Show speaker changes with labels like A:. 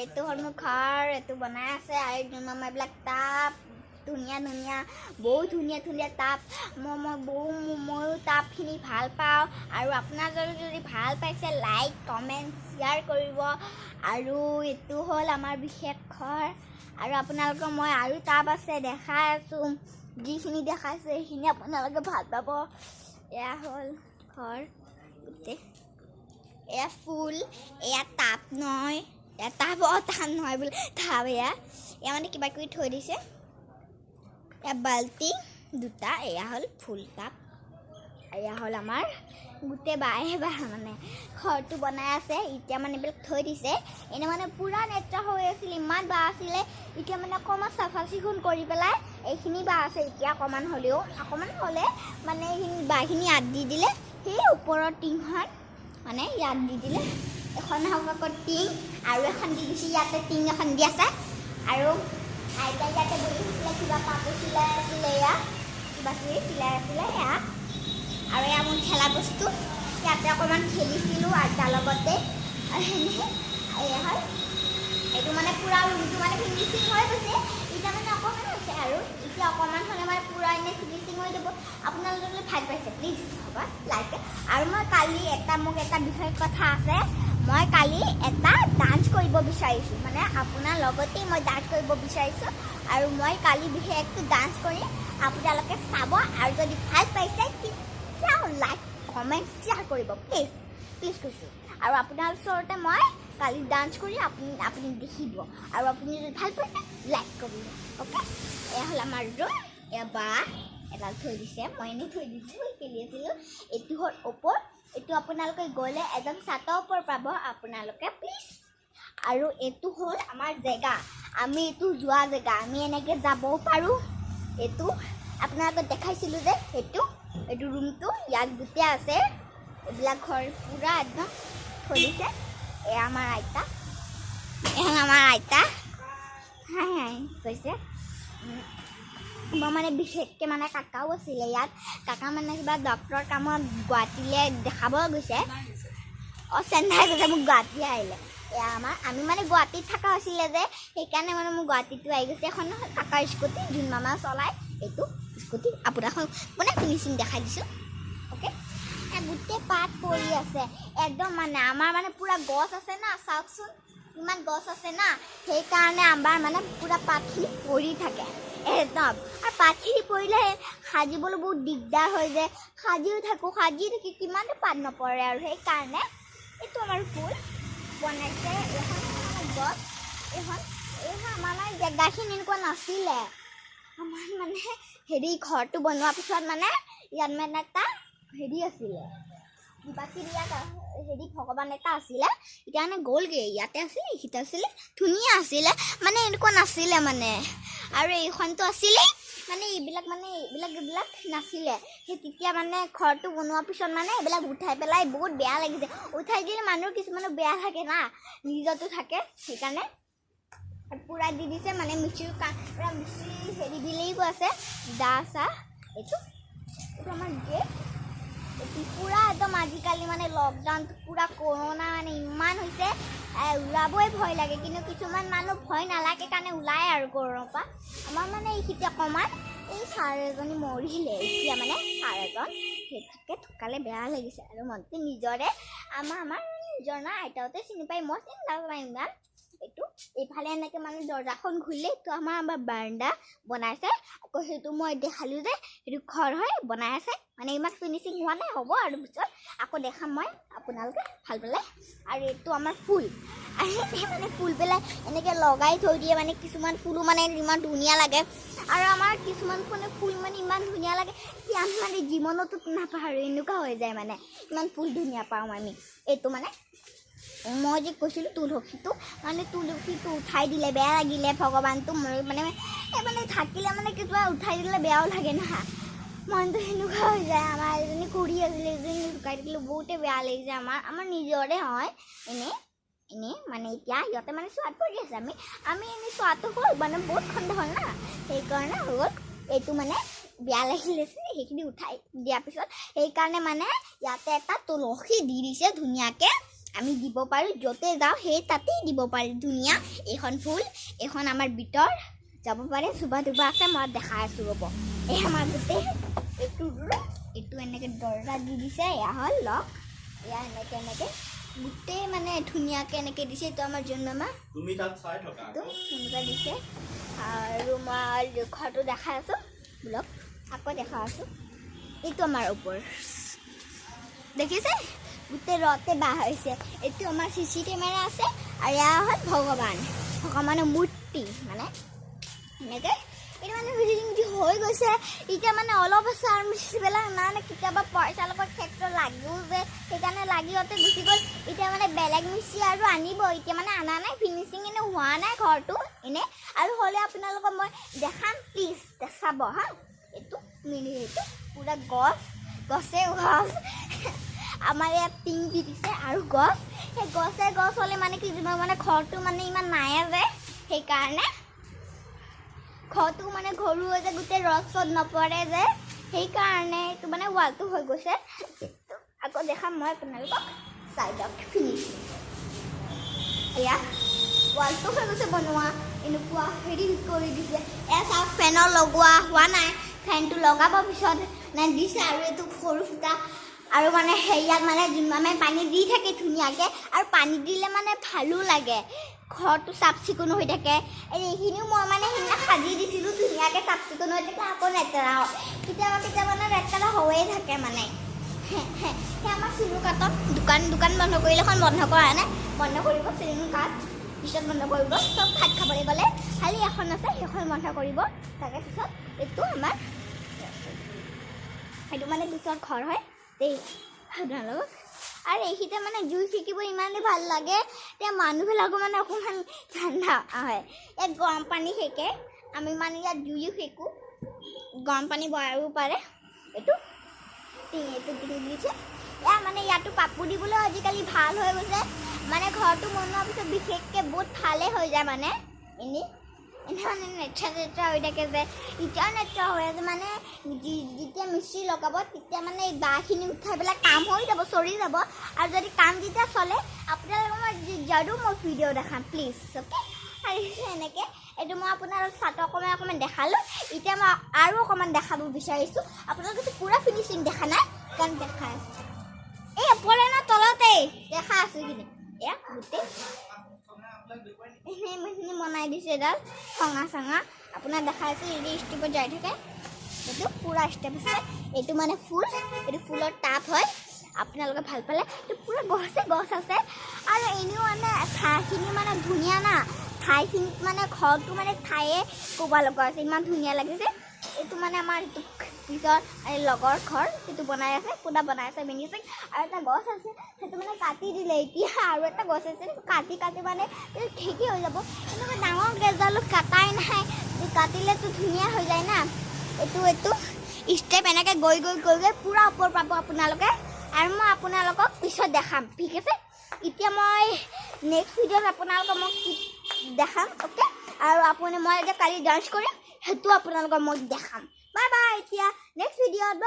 A: এইটো হ'ল মোৰ ঘৰ, এইটো বনাই আছে। আৰু মামা এইবিলাক টাব, ধুনীয়া ধুনীয়া, বহুত ধুনীয়া ধুনীয়া টাব। মই বহু ময়ো টাবখিনি ভাল পাওঁ। আৰু আপোনালোকে যদি ভাল পাইছে, লাইক, কমেণ্ট, শ্বেয়াৰ কৰিব। আৰু এইটো হ'ল আমাৰ বিশেষ ঘৰ। আৰু আপোনালোকৰ মই আৰু টাব আছে দেখাই আছোঁ, যিখিনি দেখাইছোঁ সেইখিনি আপোনালোকে ভাল পাব। এয়া হ'ল ঘৰ গোটেই। এয়া ফুল, এয়া টাব নহয়, এয়া টাব, অঁ, টাব নহয় বোলে, টাব এয়া। এয়া মানে কিবা কিবি থৈ দিছে। এয়া বাল্টি দুটা। এয়া হ'ল ফুল টাব। এয়া হ'ল আমাৰ গোটেই বায়ে বা মানে ঘৰটো বনাই আছে এতিয়া, মানে এইবিলাক থৈ দিছে। এনেই মানে পূৰা লেতেৰা হৈ আছিল, ইমান বাঁহ আছিলে। এতিয়া মানে অকণমান চাফা চিকুণ কৰি পেলাই এইখিনি বাঁহ আছে এতিয়া অকণমান হ'লেও, অকণমান হ'লে মানে এইখিনি বাঁহখিনি ইয়াত দি দিলে। সেই ওপৰৰ টিংখন মানে ইয়াত দি দিলে। এখন আকৌ টিং আৰু এখন দি দিছে ইয়াতে, টিং এখন দি আছে। আৰু আইতা ইয়াতে বহি আছিলে, কিবা কাপোৰ চিলাই আছিলে, এয়া কিবা কিবি চিলাই আছিলে এয়া। আৰু এয়া মোৰ খেলা বস্তু, ইয়াতে অকণমান খেলিছিলোঁ আইতাৰ লগতে। আৰু সেনেকৈ এয়া হয়। এইটো মানে পূৰা ৰুমটো মানে ফিনিচিং হৈ গৈছে এতিয়া, মানে অকণমান আছে আৰু এতিয়া অকণমান হ'লে মানে পূৰা এনেই ফিনিচিং হৈ যাব। আপোনালোকে যদি ভাল পাইছে, প্লিজ হ'ব লাইক। আৰু মই কালি এটা, মোক এটা বিশেষ কথা আছে। মই কালি এটা ডান্স কৰিব বিচাৰিছোঁ, মানে আপোনাৰ লগতেই মই ডান্স কৰিব বিচাৰিছোঁ। আৰু মই কালি বিশেষকৈ ডান্স কৰিম, আপোনালোকে চাব। আৰু যদি ভাল পাইছে, তেতিয়াও লাইক, কমেণ্ট, শ্বেয়াৰ কৰিব, প্লিজ প্লিজ কৈছোঁ। আৰু আপোনাৰ ওচৰতে মই কালি ডান্স কৰি আপুনি দেখিব। আৰু আপুনি যদি ভাল পাইছে, লাইক কৰিব, অ'কে। এয়া হ'ল আমাৰ ৰুম। এয়া বাঁহ এডাল থৈ দিছে, মই এনেই থৈ দিছোঁ, খেলি আছিলোঁ। এইটো হ'ল ওপৰ, এইটো আপোনালোকে গ'লে একদম চাটৰ ওপৰ পাব আপোনালোকে, প্লিজ। আৰু এইটো হ'ল আমাৰ জেগা, আমি এইটো যোৱা জেগা, আমি এনেকৈ যাবও পাৰোঁ। এইটো আপোনালোকক দেখাইছিলোঁ যে সেইটো, এইটো ৰুমটো ইয়াত গোটেই আছে। এইবিলাক ঘৰ পূৰা একদম থৈ দিছে। এয়া আমাৰ আইতা, এয়া আমাৰ আইতা, হাই হাই কৈছে। মই মানে বিশেষকৈ মানে কাকাও আছিলে ইয়াত। কাকা মানে কিবা ডক্টৰৰ কামত গুৱাহাটীলৈ দেখাব গৈছে। অঁ, চেন্নাই গৈছে, মোক গুৱাহাটী আহিলে। এয়া আমাৰ, আমি মানে গুৱাহাটীত থকা হৈছিলে যে, সেইকাৰণে মানে মোৰ গুৱাহাটীতো আহি গৈছে। এখন কাকাৰ স্কুটি, যোন মামা চলায় এইটো স্কুটি। আপোনাক মানে ফিনিচিং দেখাই দিছোঁ, অ'কে। গোটেই পাত পৰি আছে একদম, মানে আমাৰ মানে পূৰা গছ আছে না, চাওকচোন, ইমান গছ আছে না, সেইকাৰণে আমাৰ মানে পূৰা পাতখিনি পৰি থাকে একদম। আৰু পাতখিনি পৰিলে সাজিবলৈ বহুত দিগদাৰ হৈ যায়। সাজিও থাকোঁ, সাজি থাকি কিমানটো পাত নপৰে আৰু সেইকাৰণে। এইটো আমাৰ ফুল বনাইছে। এইখন আমাৰ গছ, এইখন এইখন আমাৰ মানে জেগাখিনি এনেকুৱা নাছিলে। আমাৰ মানে হেৰি ঘৰটো বনোৱাৰ পিছত মানে ইয়াত মানে এটা হেৰি আছিলে, কিবা কিবি ইয়াত হেৰি ভগৱান এটা আছিলে। এতিয়া মানে গ'লগৈ, ইয়াতে আছিলে, এইখিনিতে আছিলে, ধুনীয়া আছিলে, মানে এনেকুৱা নাছিলে মানে। আৰু এইখনটো আছিলেই, মানে এইবিলাক মানে এইবিলাক নাছিলে। সেই তেতিয়া মানে ঘৰটো বনোৱাৰ পিছত মানে এইবিলাক উঠাই পেলাই বহুত বেয়া লাগিছে। উঠাই দিলে মানুহ কিছুমানৰ বেয়া লাগে না, নিজতো থাকে, সেইকাৰণে পূৰা দি দিছে। মানে মিস্ত্ৰীৰ কাম পূৰা, মিস্ত্ৰী হেৰি দিলেই আছে দা চাহ। এইটো আমাৰ গেট। এইটো পূৰা একদম আজিকালি মানে লকডাউন, পূৰা কৰোণা মানে ইমান হৈছে, ওলাবই ভয় লাগে। কিন্তু কিছুমান মানুহ ভয় নালাগে কাৰণে ওলায় আৰু গৰমৰ পৰা। আমাৰ মানে এইখিনিতে অকণমান এই ছাৰ এজনী মৰিলে এতিয়া, মানে ছাৰ এজন সেই থাকে, ঢুকালে, বেয়া লাগিছে। আৰু মনটো নিজৰে, আমাৰ নিজৰ না, আইতাহঁতে চিনি পায়, মই চিনি নাপাওঁ ইমান। এইটো এইফালে এনেকৈ মানে দৰ্জাখন খুলিলে এইটো আমাৰ বাৰাণ্ডা বনাইছে। আকৌ সেইটো মই দেখালোঁ যে সেইটো ঘৰ হয়, বনাই আছে, মানে ইমান ফিনিচিং হোৱা নাই, হ'ব আৰু পিছত আকৌ দেখাম মই আপোনালোকে ভাল পালে। আৰু এইটো আমাৰ ফুল, আৰু মানে ফুলবিলাক এনেকৈ লগাই থৈ দিয়ে, মানে কিছুমান ফুলো মানে ইমান ধুনীয়া লাগে। আৰু আমাৰ কিছুমান মানে ফুল মানে ইমান ধুনীয়া লাগে কি আমি মানে জীৱনতো নাপাহৰোঁ, এনেকুৱা হৈ যায়, মানে ইমান ফুল ধুনীয়া পাওঁ আমি। এইটো মানে মই যে কৈছিলোঁ তুলসীটো, মানে তুলসীটো উঠাই দিলে বেয়া লাগিলে। ভগৱানটো মোৰ মানে এই মানে থাকিলে মানে কিবা উঠাই দিলে বেয়াও লাগে না, মনটো সেনেকুৱা হৈ যায়। আমাৰ এজনী খুৰী আছিলে, এজনী ঢুকাই থাকিলে বহুতে বেয়া লাগিছে আমাৰ। আমাৰ নিজৰে হয় এনেই এনেই মানে এতিয়া সিহঁতে মানে চোৱাত পৰি আছে। আমি এনেই চোৱাটো হ'ল, মানে বহুত খণ্ড হ'ল না, সেইকাৰণে হৈ গ'ল। এইটো মানে বেয়া লাগিলে সেইখিনি উঠাই দিয়াৰ পিছত, সেইকাৰণে মানে ইয়াতে এটা তুলসী দি দিছে ধুনীয়াকৈ। আমি দিব পাৰোঁ, য'তে যাওঁ সেই তাতেই দিব পাৰোঁ। ধুনীয়া এইখন ফুল, এইখন আমাৰ ভিতৰ যাব পাৰে, চোবা তোবা আছে, মই দেখাই আছোঁ, ৰ'ব। এই আমাৰ গোটেই এইটো এইটো এনেকৈ দৰ্জা দি দিছে। এয়া হ'ল লক। এয়া এনেকৈ এনেকৈ গোটেই মানে ধুনীয়াকৈ এনেকৈ দিছে। এইটো আমাৰ জোন মামা।
B: তুমি তাত চাই থকা।
A: এইটো এনেকুৱা দিছে। আৰু মই ঘৰটো দেখাই আছোঁ, বোলক আকৌ দেখাই আছোঁ। এইটো আমাৰ ওপৰ দেখিছে, গোটেই ৰতে বাঁহ হৈছে। এইটো আমাৰ চি চি কেমেৰা আছে। আৰু এয়া হ'ল ভগৱান, ভগৱানৰ মূৰ্তি। মানে এনেকৈ এইটো মানে ফিনিচিংটো হৈ গৈছে। এতিয়া মানে অলপ আছে আৰু মিস্ত্ৰীবিলাক মানে কেতিয়াবা পইচা লগত ক্ষেত্ৰত লাগিও যে, সেইকাৰণে লাগিওতে গুচি গ'ল। এতিয়া মানে বেলেগ মিস্ত্ৰী আৰু আনিব, এতিয়া মানে অনা নাই। ফিনিচিং এনে হোৱা নাই ঘৰটো এনে আৰু হ'লে আপোনালোকক মই দেখাম, প্লিজ চাব হা। এইটো মিনি, এইটো পূৰা গছ, গছে গছ। আমাৰ ইয়াত টিং দি দিছে আৰু গছ, সেই গছে গছ হ'লে মানে কি মানে ঘৰটো মানে ইমান নাই যে, সেইকাৰণে ঘৰটো মানে সৰু হৈ যায়, গোটেই ৰ'দ চদ নপৰে যে, সেইকাৰণে এইটো মানে ৱালটো হৈ গৈছে। আকৌ দেখাম মই আপোনালোকক, চাই দিয়ক। ফিনিচিং এয়া ৱালটো হৈ গৈছে বনোৱা, এনেকুৱা হেৰি কৰি দিছে। এয়া চাওক, ফেনৰ লগোৱা হোৱা নাই, ফেনটো লগাব পিছত মানে দিছে। আৰু এইটো সৰু ফুটা আৰু মানে হেৰিয়াত মানে যোন মানে পানী দি থাকে ধুনীয়াকৈ। আৰু পানী দিলে মানে ভালো লাগে, ঘৰটো চাফ চিকুণ হৈ থাকে। এই এইখিনিও মই মানে সেইদিনা সাজি দিছিলোঁ, ধুনীয়াকৈ চাফ চিকুণ হৈ থাকে। আকৌ লেতেৰা হয় কেতিয়াবা কেতিয়াবা, মানে লেতেৰা হৈয়ে থাকে। মানে সেই আমাৰ চিনু কাটত দোকান, দোকান বন্ধ কৰিলে, এখন বন্ধ কৰা নাই, বন্ধ কৰিব চিনু কাট পিছত বন্ধ কৰিব। চব ভাত খাবলৈ গ'লে খালি এখন আছে, সেইখন বন্ধ কৰিব। তাৰে পিছত এইটো আমাৰ এইটো মানে পিছত ঘৰ হয় দেই আপোনালোক। আৰু এইখিনিতে মানে জুই সেকিব ইমানেই ভাল লাগে। এতিয়া মানুহবিলাকো মানে অকণমান ঠাণ্ডা হয়। ইয়াত গৰম পানী সেকে, আমি মানে ইয়াত জুইও সেকোঁ, গৰম পানী বহাব পাৰে। এইটো টিং, এইটো টিং দিছে। এয়া মানে ইয়াতো কাপোৰ দিবলৈও আজিকালি ভাল হৈ গৈছে। মানে ঘৰটো বনোৱাৰ পিছত বিশেষকৈ বহুত ভালেই হৈ যায়। মানে এনেই এনেই মানে লেতেৰা লেতেৰা হৈ থাকে যে, এতিয়াও লেতেৰা হৈ আছে। মানে যেতিয়া মিস্ত্ৰী লগাব তেতিয়া মানে এই বাঁহখিনি উঠাই পেলাই কাম হৈ যাব, চলি যাব। আৰু যদি কাম যেতিয়া চলে, আপোনালোকক মই জৰুৰ মই ভিডিঅ' দেখাম, প্লিজ, অ'কে। আৰু এনেকৈ এইটো মই আপোনালোক চাট অকণমান অকণমান দেখালোঁ। এতিয়া মই আৰু অকণমান দেখাব বিচাৰিছোঁ আপোনালোকেতো পূৰা ফিনিচিং দেখা নাই কাৰণ দেখাই আছোঁ। এই ওপৰে ন তলতেই দেখা আছোঁ এইখিনি। এয়া গোটেই এইখিনি বনাই দিছে। এডাল খঙা চঙা আপোনাক দেখাই আছোঁ। যদি ষ্টেপত যাই থাকে, এইটো পূৰা ষ্টেপ আছে। এইটো মানে ফুল, এইটো ফুলৰ টাব হয়। আপোনালোকে ভাল পালে। এইটো পূৰা গছে গছ আছে। আৰু এনেও মানে ঠাইখিনি মানে ধুনীয়া না, ঠাইখিনিত মানে ঘৰটো মানে ঠায়ে ক'ব লগা আছে, ইমান ধুনীয়া লাগিছে। এইটো মানে আমাৰ এইটো পিছৰ এই লগৰ ঘৰ, সেইটো বনাই আছে, পূৰা বনাই আছে মিনিচিং। আৰু এটা গছ আছে, সেইটো মানে কাটি দিলে। এতিয়া আৰু এটা গছ আছে, কাটি কাটি মানে শেষেই হৈ যাব। এনেকুৱা ডাঙৰ গছডালো কাটাই নাই, কাটিলেতো ধুনীয়া হৈ যায় না। এইটো এইটো ষ্টেপ এনেকৈ গৈ গৈ গৈ গৈ পূৰা ওপৰ পাব আপোনালোকে। আৰু মই আপোনালোকক পিছত দেখাম, ঠিক আছে। এতিয়া মই নেক্সট ভিডিঅ'ত আপোনালোকক মই কি দেখাম, অ'কে। আৰু আপুনি মই এতিয়া কালি ডান্স কৰিম, সেইটো আপোনালোকক মই দেখাম। বাই বাই, এতিয়া নেক্সট ভিডিঅ'ত।